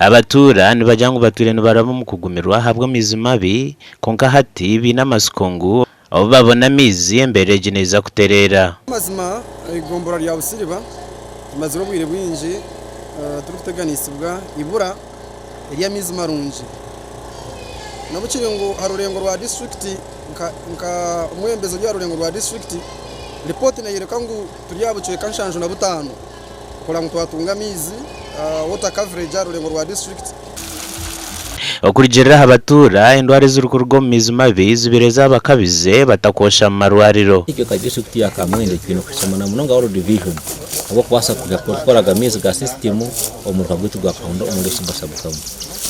Abatuura nibagira ngu batwire nibaraba omu kugumirwa ahabw'amaizi mabi kwonka hati baine amatsiko ngu obu babona amaizi embeera egi neeza kutereera. Amazima eigombora rya Busiriba tumazire obwire bwingi turikuteganisibwa eibura ery'amaizi marungi. N'obu kiri ngu aha rurengo rwa disiturikiti nka omwebembezi ori aha rurengo rwa disiturikiti, ripooti neeyoreka ngu turi aha bucweka 75 kureba ngu twatunga amaizi, water coverage, aha rurengo rwa disiturikiti. Okurugiirira aha batuura, endwara ezirikuruga omu maizi mabi zibaire zaabakabize batakwosha mu marwariro. Ekicweka disiturikiti ya Kamwenge twine kushoma na munonga World Vision ahabw'okubaasa kuhika kukoraga amaizi ga sisitimu omu muruka gwaitu gwa Kahondo omuri Busiba Sub County.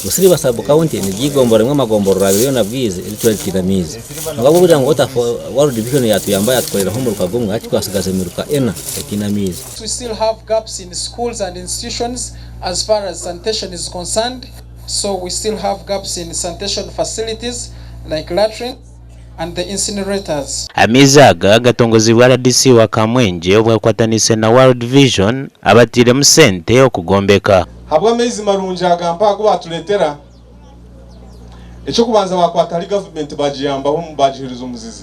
Busiriba Sub County niryo eigomborora rimwe amagomborora abiri yoona Bwizi erituura ritaine amaizi. Kwonka ahabw'okugira ngu World Vision yatuyamba yatukoreraho omuruka gumwe hati twatsigaza emiruka ena etaine amaizi. We still have gaps in schools and institutions as far as sanitation is concerned, so we still have gaps in sanitation facilities like latrines and the incinerators. Amaizi aga gatongozibwe rdc wa Kamwengye obwo akwataniise na World Vision abatairemu sente okugombeka. Habw'amaizi marungi aga mpa agu baatureetera, eky'okubanza baakwata ahari gavumenti baagiyambaho baagiheereza omuzizi.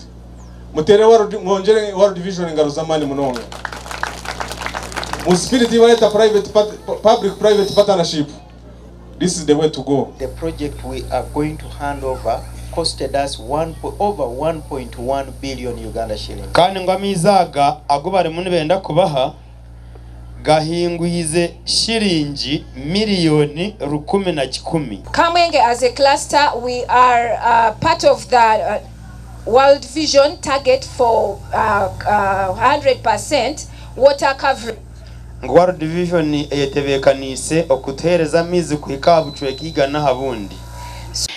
Muteere World, mwongyere World Vision engaro z'amaani munonga. Mu spirit ei bareeta private part, public private partnership, this is the way to go. The project we are going to hand over costed us one over 1.1 billion Uganda shillings. Kandi ngu amaizi aga agu barimu nibenda kubaha gahingwize shiringi miriyoni 11. Kamwenge as a cluster we are part of the World Vision target for 100% water coverage. Ngu World Vision eyetebeekaniise okutuheereza amaizi kuhika aha bucweka igana aha bundi.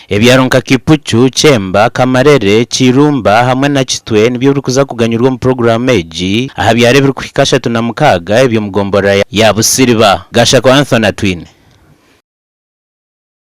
Ebyaro nka Kipuchu, Kyemba, Kamarere, Kirumba hamwe na Kitwe nibyo birikuza kuganyurwa omu puroguraamu egi aha byaro ebirikuhika 36 eby'omu gomborora ya Busiriba. Gashakwa Anthony Atwine.